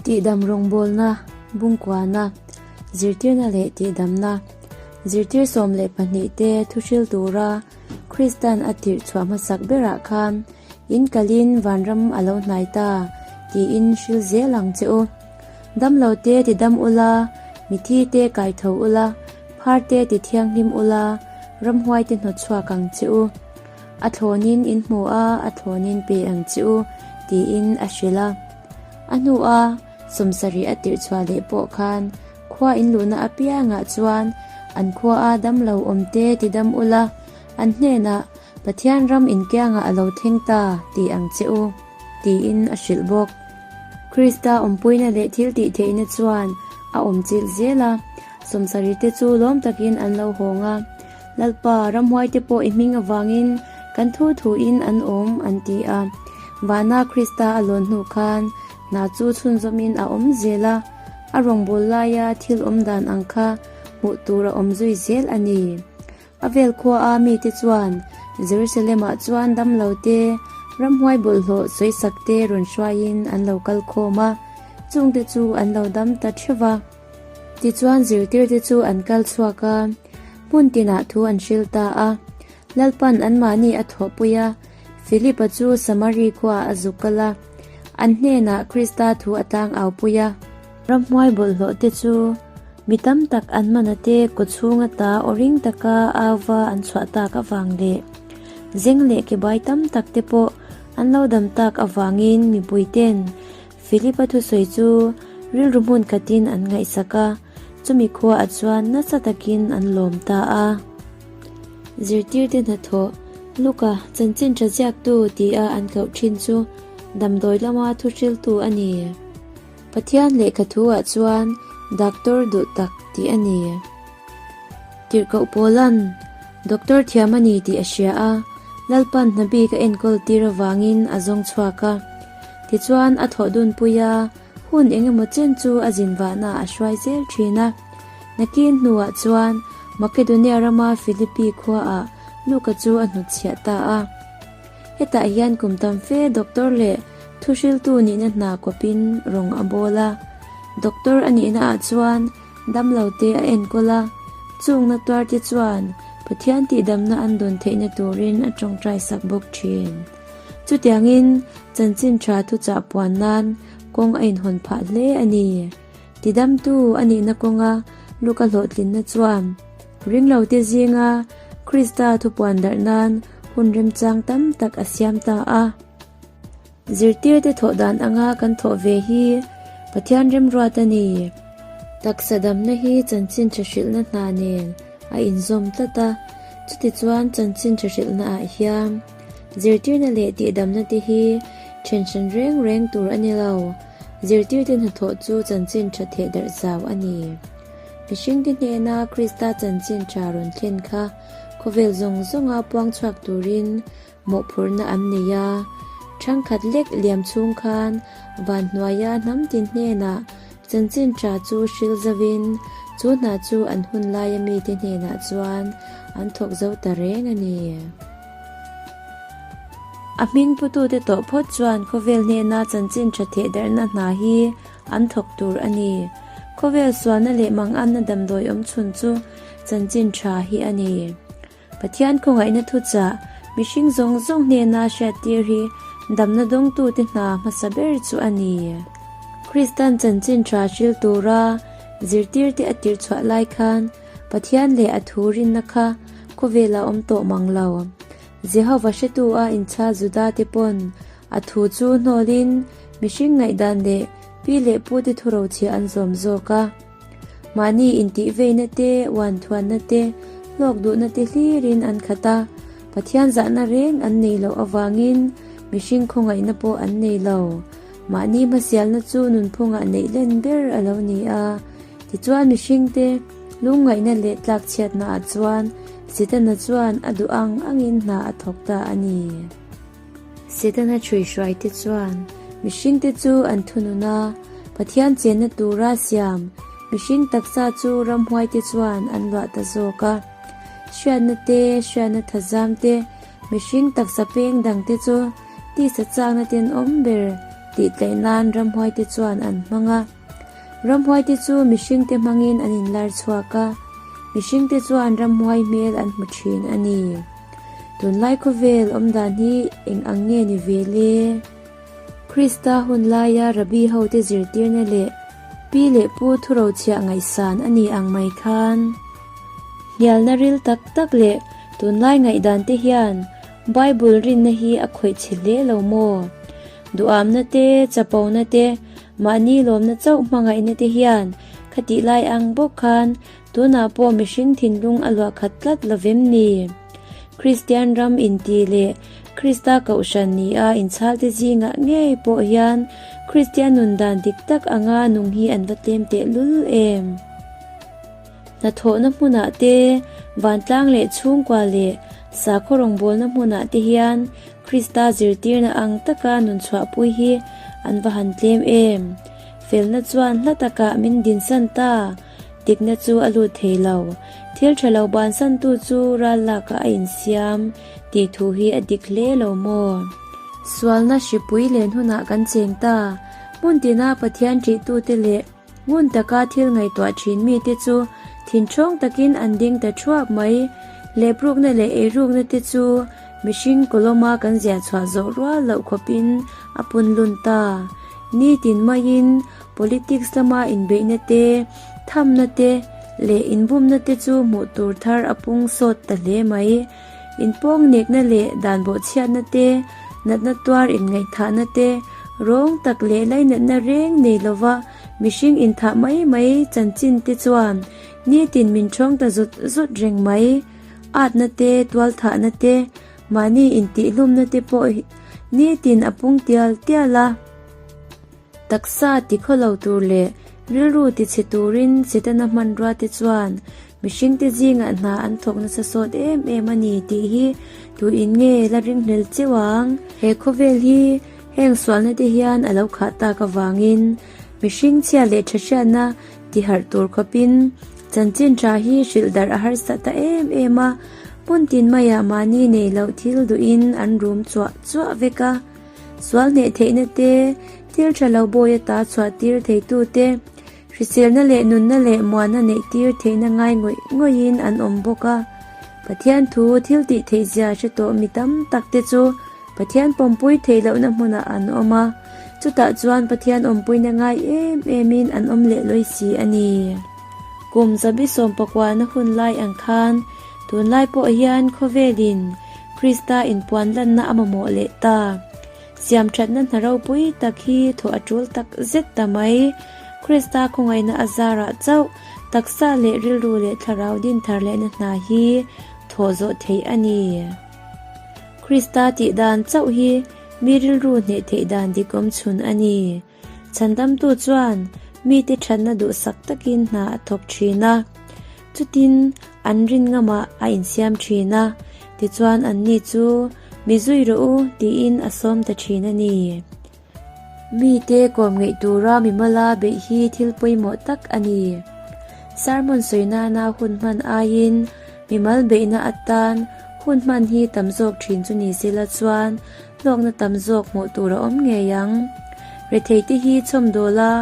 Tihdam rawngbawlna, bungkuana, zirtirna leh tihdamna, zirtir 12 te thuhril tura Kristan a tirh chhuah hmasak berah khan in kalin vanram a lo hnai ta tiin hril zel ang che u. Damlo te ti dam ula, mithi te kai tho ula, phar te ti thianghlim ula, ramhuai te hnawt chhuak ang che u. A thlawnin in hmu a, a thlawnin pe ang che u, tiin a hrilh a. A hnua 70 a tirh chhuah leh pawh khan khua in luhna apiangah chuan an khuaa damlo awm te ti dam ula, an hnenah Pathian ram inkiangah a lo thleng ta tih ang che u, tiin a hrilh bawk. Krista awmpuina leh thil tih theihna chuan a awm chilh zel a, 70 te chu lawm takin an lo hawng a, Lalpa, ramhuaite pawh i hming avangin kan thu thuin an awm, an ti a. Vana Krista a lawn hnu khan hna chu chhunzawmin a awm zel a, a rawngbâwl laia thil awm dan ang kha hmuh tur a awm zui zel a ni. A vel khuaa mite chuan Jerusalem-ah chuan damlo te, ramhuai bawlhhlawh sawisak te rawn hruaiin an lo kal khawm a, chungte chu an lo dam ta theuh va. Tichuan zirtirte chu an kal chhuak a, hmun tinah thu an hril ta a. Lalpan anmahni a thawhpui a, Philipa chu Samari khuaah a zuk kal a, an hnenah Krista thu a tlang aupui a. Ramhuai bawlhhlawh te chu mi tam tak an mana te kaw chhung ata aw ring taka auva an chhuah tak avang leh zeng leh kebai tam tak te pawh an lo dam tak avangin mipui ten Philip-a thusawi chu rilru hmun khatin an ngaihsak a, chumi khuaah chuan nasa takin an lawm ta a. Zirtirte hnathawh, Luka, chanchin tha ziaktu tia an koh thin chu damdawi lama thuhriltu a ni. Pathian lehkha thu-ah chuan Doctor duh tak tih a ni. Tirhkoh Paula'n Doctor thiam a ni tih a hria a, Lalpan hna bik a enkawl tir avangin a zawng chhuak a. Tichuan a thawh dunpui a, hun eng emaw chen chu a zin vahna a hruai zel thin a. Nakin hnuah chuan Makedonia rama Philippi khuaah Luka chu a hnutchhiah ta a. Hetah hian kum tam fe doctor leh thuhriltu nihna hna kawpin rawng a bawl a. Doctor a nihna ah chuan damlo te a enkawl a, chungna tuar te chuan Pathian tihdamna an dawn theihna turin a tawngtai sak bawk thin. Chutiangin chanchin tha thuchah puan nan kawng a inhawn phah hle a ni. Tidamtu a nihna kawnga Luka hlawhtlinna chuan ringlo te zinga Krista thupuan darh nan hun remchang tam tak a siam ta a. Zirtirte thawh dan anga kan thawh ve hi Pathian remruat a ni. Taksa damna hi chanchin tha hrilhna hna nen a inzawm tlat a, chutichuan chanchin tha hrilhna ah hian zirtirna leh tihdamna te hi then hran reng reng tur a ni lo. Zirtirte hnathawh chu chanchin tha theh darh zau a ni. Mihringte hnena Krista chanchin tha rawn thlen kha khawvel zawng zawnga puang chhuak turin mawhphurhna an nei a. Thangkhat lek liam chhung khan van hnuaia hnam tin hnenah chanchin tha chu hril zauhin chu hna chu an hun laia mite hnenah chuan an thawk zo ta reng a ni. A hming putute tawh phawt chuan khawvel hnena chanchin tha theh darhna hna hi an thawk tur a ni. Khawvel sualna leh manganna damdawi awm chhun chu chanchin tha hi a ni. Pathian khawngaihna thuchah mihring zawng zawng hnena hriattir hi damna dawngtute hna hmasa ber chu a ni. Kristan chanchin tha hril tura zirtirte a tirhchhuah lai khan Pathian leh a thu rinna kha khawvelah awm tawh mang lo. Jehova hretu a inchha Juda te pawn a thu chu hnawlin mihring ngaihdan leh pi leh pu te thurochhiah an zawm zawk a. Mahni intihveina te, uanthuanna te, hlawk duhna te hlirin an khat a, Pathian zahna reng an nei loh avangin mihring khawngaihna pawh an nei lo. Mahni hmasialna chu nunphungah neih len ber a lo ni a. Tichuan mihringte lungngaihna leh tlakchhiatna ah chuan Setana chuan a duh ang angin hna a thawk ta a ni. Setana chhuihruaite chuan mihringte chu an thunun a, Pathian chenna tura siam mihring taksa chu ramhuaite chuan an luah ta zawk a. Hriatna te, hriatna thazam te, mihring taksa peng dangte chu tisa chakna tenawm ber. tihtlaih nan ramhuaite chuan an hmang a. Ramhuaite chu mihringte hmangin an inlar chhuak a, mihringte chuan ramhuai hmel an hmu thin a ni. Tunlai khawvel awmdan hi eng ang nge ni ve le? Krista hun laia Rabbi hote zirtirna leh pi leh pu thurochhiah ngaihsan a ni ang mai khan hnialna ril tak tak leh tunlai ngaihdan te hian Bible rinna hi a khawih chhe hle lo maw? Duhamna te, chapona te, mahni lawmna chauh hmangaihna te hian khatih lai ang bawk khan Tunah pawh mihring thinlung a luah khat tlat lo vem ni? Kristian ram inti leh Krista kohhran nia inchhalte zingah ngei pawh hian Kristian nun dan dik tak anga nung hi an va tlem tehlul em? Hnathawhna hmunah te, vantlang leh chhungkua leh sakhaw rawngbawlna hmunah te hian Krista zirtirna ang taka nun chhuahpui hi an va han tlem em? Felna chuan hla takah min dinsan ta. Dikna chu a lut thei lo. Thil tha lo bansantu chu ral lakah a insiam tih thu hi a dik hle lo maw? Sualna hripui len hunah kan cheng ta. Hmun tina Pathian ṭihtute leh ngun taka thil ngaihtuah ṭhin mite chu thinṭhawng takin an ding ta ṭhuak mai. Leprukna leh eirukna te chu mihring kawlawma kan ziah chhuah zawh rual loh khawpin a punlun ta. Nitin maiin Politics lama inbeihna te, thamna te leh inbumna te chu hmuh tur thar a pung sawt ta hle mai. Inpawngnekna leh dan bawhchhiatna te, natna tuar inngaihthahna te, rawng tak leh lainatna reng nei lova mihring inthah mai mai chanchin te chuan nitin min ṭhawng ta zut zut reng mai. Atna te, tualthahna te, mahni intihhlumna te pawh nitin a pung tial tial a. Taksa tikhaw lo tur leh rilru tichhe turin Setana hmanrua te chuan mihringte zingah hna an thawk nasa sawt em em a ni tih hi tuin nge la ringhlel cheu ang? He khawvel hi heng sualna te hian a lo khah tak avangin mihring chhia leh tha hriatna tiharh tur khawpin chanchin tha hi hrilh darh a harsa ta em em a, hmun tin maiah mahni nei loh thil duhin an rum chuah chuah vek a. Sual hneh theihna te, thil tha lo bawi ata chhuah tir theitu te, hriselna leh nunna leh muanna neih tir theihna ngai ngawih ngawihin an awm bawk a. Pathian thu thil tih theih zia hre tawh mi tam tak te chu Pathian pawmpui theih lohna hmunah an awm a, chutah chuan Pathian awmpuina ngai em emin an awm leh lawi si a ni. Kum zabi sawmpakuana hun lai ang khan tunlai pawh hian khawvelin Krista inpuan lanna a mamawh leh ta. Siamthatna hna ropui tak hi thawh a tul tak zet ta mai. Krista khawngaihna a zarah chauh taksa leh rilru leh thlarau dinthar lehna hna hi thawh zawh theih a ni. Krista tih dan chauh hi mi rilru hneh theih dan dik awm chhun a ni. Chhandamtu chuan mite thatna duhsak takin hna a thawk thin a, chutin an rin ngamah a insiam thin a, tichuan anni chu mi zui rawh u tiin a sawm ta thin a ni. Mite kawm ngeih tura mimala beih hi thil pawimawh tak a ni. Sermon sawi nana hun hman aiin mimal beihna atan hun hman hi tam zawk thin chu ni sela chuan Hlawkna tam zawk hmuh tur a awm ngei ang. Retheite hi chhawmdawl a,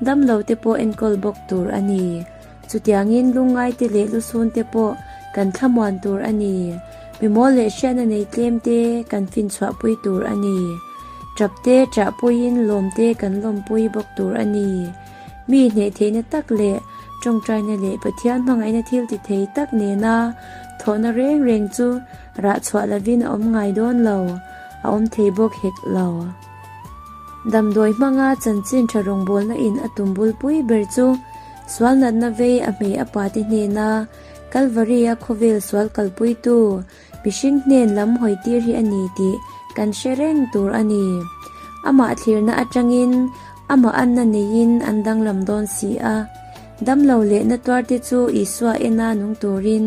damlo te pawh enkawl bawk tur a ni. Chutiangin lungngaite leh lusun te pawh kan thlamuan tur a ni. Mimawl leh hriatna nei tlem te kan finchhuahpui tur a ni. Tap te ṭahpuiin lawm te kan lawmpui bawk tur a ni. Mi hneh theihna tak leh ṭawngṭaina leh Pathian hmangaihna thil ti thei tak nena thawhna reng reng chu Rah chhuah lovin a awm ngai dawn lo, a awm thei bawk hek lo. Damdawi hmanga chanchin tha rawngbawlna in a tum bulpui ber chu sual natna vei a hmei a pate hnena Kalvari-a khawvel sual kalpuitu mihring hnen lam hawi tir hi a ni tih kan hre reng tur a ni. Amah thlirna atangin amah anna neiin an danglam dawn si a. Damlo leh na tuarte chu Isua ena nung turin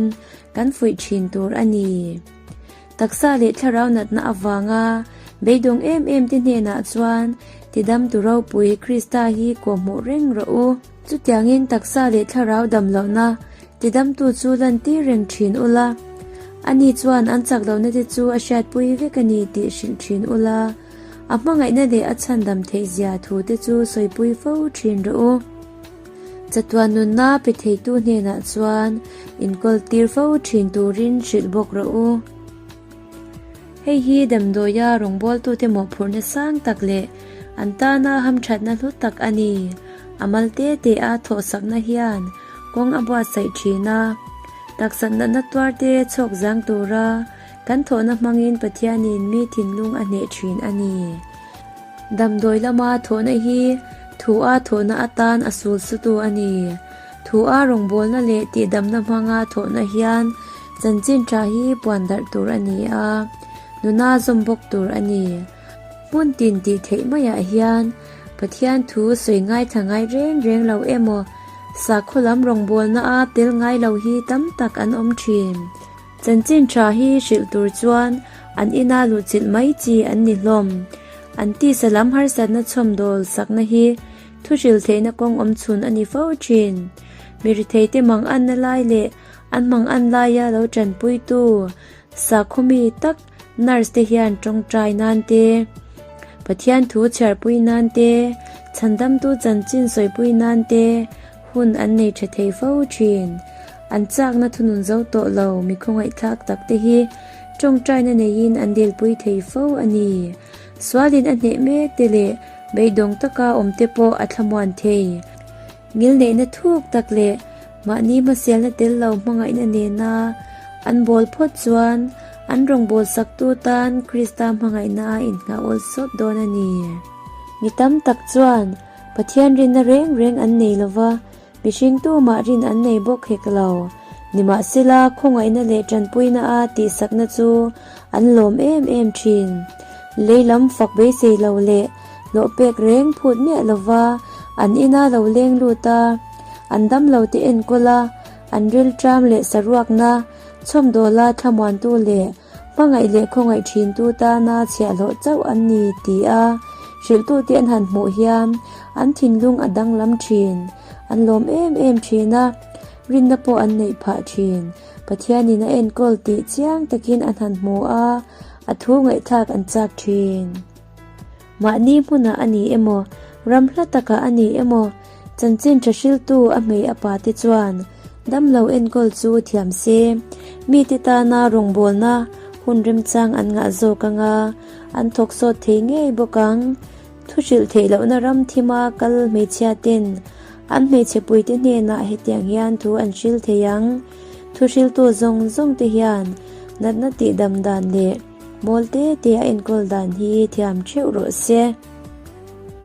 Kan fuih thin tur a ni. Taksa leh thlarau natna avanga beidawng em em te hnenah chuan tidamtu ropui Krista hi kawhhmuh reng rawh u. Chutiangin taksa leh thlarau dam lohna tidamtu chu lantir reng thin ula, ani chuan an chak lohna te chu a hriatpui vek a ni tih hrilh thin ula. A hmangaihna leh a chhandam theihzia thute chu sawipui fo thin rawh u. Chatuan nunna pe theitu hnenah chuan inkawl tir fo thin turin hrilh bawk rawh u. Hei hi damdawia rawngbawltute mawhphurhna sang tak leh an tana hamthatna hlu tak a ni. A mal te te a thawhsakna hian kawng a buatsaih thin a, taksa natna tuarte chhawk zang tura kan thawhna hmangin Pathianin mi thinlung a hneh thin a ni. Damdawi lama thawhna hi thu a thawhna atan a sul sutu a ni. Thu a rawngbawlna leh tihdamna hmanga thawhna hian chanchin tha hi puan darh tur a ni a, nuna zawm bawk tur a ni. Hmun tin tih theih maiah hian Pathian thu sawi ngaithla ngai reng reng lo emaw sakhaw lam rawngbawlna a tel ngai lo hi tam tak an awm thin. Chanchin tha hi hrilh tur chuan an ina luhchilh mai chi an ni hlawm. An tisa lam harsatna chhawmdawl sakna hi Thu hrilh theihna kawng awm chhun a ni fo thin. Mi ritheite mang anna lai leh an mang an laia lo tanpuitu sakhaw mi tak nurse te hian tawngtai nan te, Pathian thu chhiarpui nan te, chhandamtu chanchin sawipui nan te hun an nei tha thei fo thin. An chakna thunun zo tawh lo mi khawngaihthlak tak te hi tawngtaina neiin an dilpui thei fo a ni. Sualin a hneh mek te leh Beidawng taka awm te pawh a thlamuan thei. Ngilneihna thuk tak leh mahni hmasialna tel lo hmangaihna nena an bawl phawt chuan an rawngbâwl saktu tan Krista hmangaihna a inngah awl sawt dawn a ni. Mi tam tak chuan Pathian rinna reng reng an nei lo va, mihring tumah rin an nei bawk hek lo. Nimahsela, khawngaihna leh tanpuina a tihsakna chu an lawm em em thin. Lei lam fak beisei lo leh hlawh pek reng phut miah lova an ina lo leng lut a, an damlo te enkawl a, an rilṭam leh saruakna chhawmdawla thlamuantu leh hmangaih leh khawngaih thintu tana chhiahhlawh chauh an ni ti a hrilhtute an han hmuh hian an thinlung a danglam thin, an lawm em em thin a, rinna pawh an neih phah thin. Pathianin a enkawl tih chiang takin an han hmu a, a thu ngaihthlak an chak thin. Mahni hmunah a ni emaw, ram hla takah a ni emaw, chanchin tha hriltu a hmei a pate chuan damlo enkawl chu thiam se, mite tana rawngbawlna hun remchang an ngah zawk anga an thawk sawt thei ngei bawk ang. Thu hrilh theih lohna ram thima kal hmeichhia ten an hmeichhe puite hnenah hetiang hian thu an hril thei ang. Thu hriltu zawng zawng te hian natna tihdam dan leh mawl te te a enkawl dan hi thiam theuh rawh se.